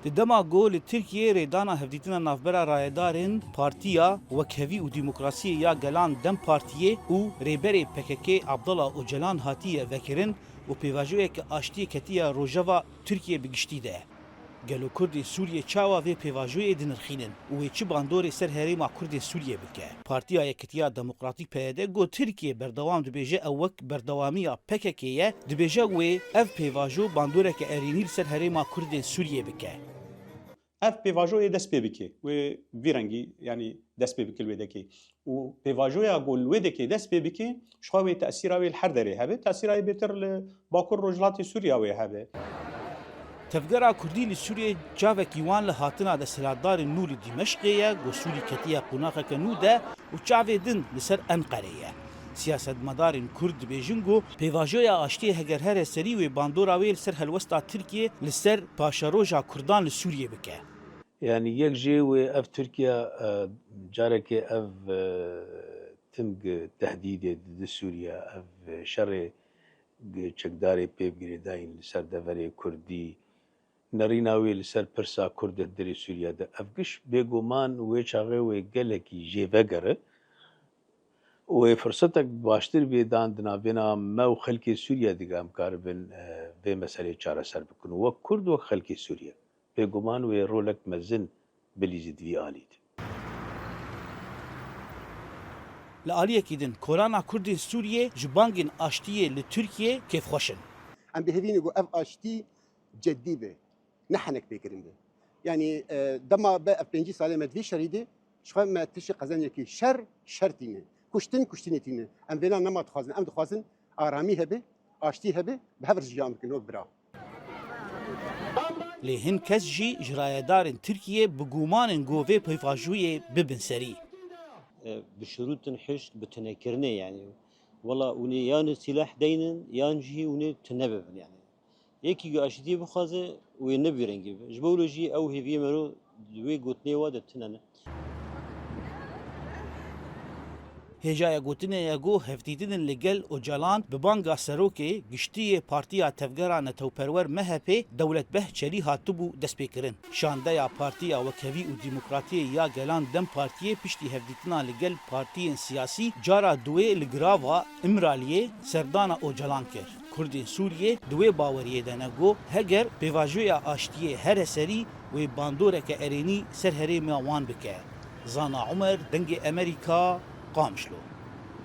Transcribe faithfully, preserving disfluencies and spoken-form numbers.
Di dema ku li Tirkiyeyê rêdana hevdîtina navbera rayedarên Partiya Wekhevî û Demokrasiyê ya Gelan DEM Partiyê û rêberê P K K Abdullah Ocalan hatiye vekirin û pêvajoyeke aştiyê ketiye rojeva Tirkiyê bi giştî de, gelo Kurdên Sûriyê çawa vê pêvajoyê dinirxînin û wê çi bandorê ser herêma Kurdên Sûriyê bike? Partiya Yekitiya Demokratîk P Y D got Tirkiye berdewam dibêje ew wek berdewamiya P K K ye, dibêje wê ev pêvajo bandoreke erênî li ser herêma Kurdên Sûriyê bike. Ev pêvajoyê dest pê bike, wê vî rengî, yanî dest pê bike li wê dekê. Û pêvajoya ku li wê dekê dest pê bike, ji xwe wê tesîra wê li her derê hebe, tesîra wê bêtir li Bakur Rojhilatê Sûriya wê hebe. Tevgera Kurdî li Sûriyê çavekî wan li hatina desthilatdarên nû li Dîmeşqê ye, ku Sûrî ketiye qonaxeke nû de û çavê din li ser Enqerê ye. Siyasetmedarên Kurd dibêjin ku pêvajoya aştiyê heger here serî wê bandora wê li ser helwesta Tirkiyê li ser paşeroja Kurdan li Sûriyê bike. Yanî yek jê wê ev Tirkiye, e, carekê ev, e, tim gi tehdîdê didi Sûriye, ev şerê gi çekdarê pê bi girêdayîn li ser deverê Kurdî, nerîna wê li ser pirsa Kurd di hundirê Sûriye de. Ev giş bêguman wê çaxê wê gelekî jê vegere û wê firsetek baştir bê dan di navbêna me û xelkê Sûriye de em karibin, e, vê meselê çareser bikin û wek Kurd, wek xelkê Sûriye. Bêguman wê rolek mezin bilîzît vî alî de. Li aliyekî din, kolana Kurdên Sûriyê ji bangên aştiyê li Tirkiyê kêfxweş in. Em bi hêvî ne ku ev aştî ceddî be, ne henek pêkirin be. Yanî, e, dema be ev pêncî salê me di vî şerî de, ji xwe me tiştê qezeniyekî şer, şer tîne. Kuştin, kuştinê tîne. Em vêna nema dixwazin. Em dixwazin aramî hebe, aştî hebe, bi hev re jiyan bikin wek bira. Lê hin kes jî ji rayedarên Tirkiyê bi guman in ku vê pêvajoyê bibin serî. E, bi şurûtin hişk, bi tunekirinê, yanî wela hûnê yan sîleh deynin yan jî hûnê tune bibin, yanî yekî ku aştiyê bixwaze wê ne bi vî rengî be. Ji bo wilo jî ew hêviyê mero di wê gotinê wa de tune ne. Hêjaya gotinê ye ku hevdîtinên li gel Ocalan bi banga serokê giştî yê Partiya Tevgera Netewperwer M H P Dewlet Behçelî hatibû destpêkirin. Şandeya Partiya Wekhevî û Demokratiyê ya Gelan DEM Partiyê piştî hevdîtina li gel partiyên siyasî cara duwê li Girava Îmraliyê serdana Ocalan kir. Kurdên Sûriyê di wê baweriyê de ne ku heger pêvajoya aştiyê here serî wê bandoreke erênî ser herêma wan bike. Zana Umer, Dengê Emerîka, Qamişlo.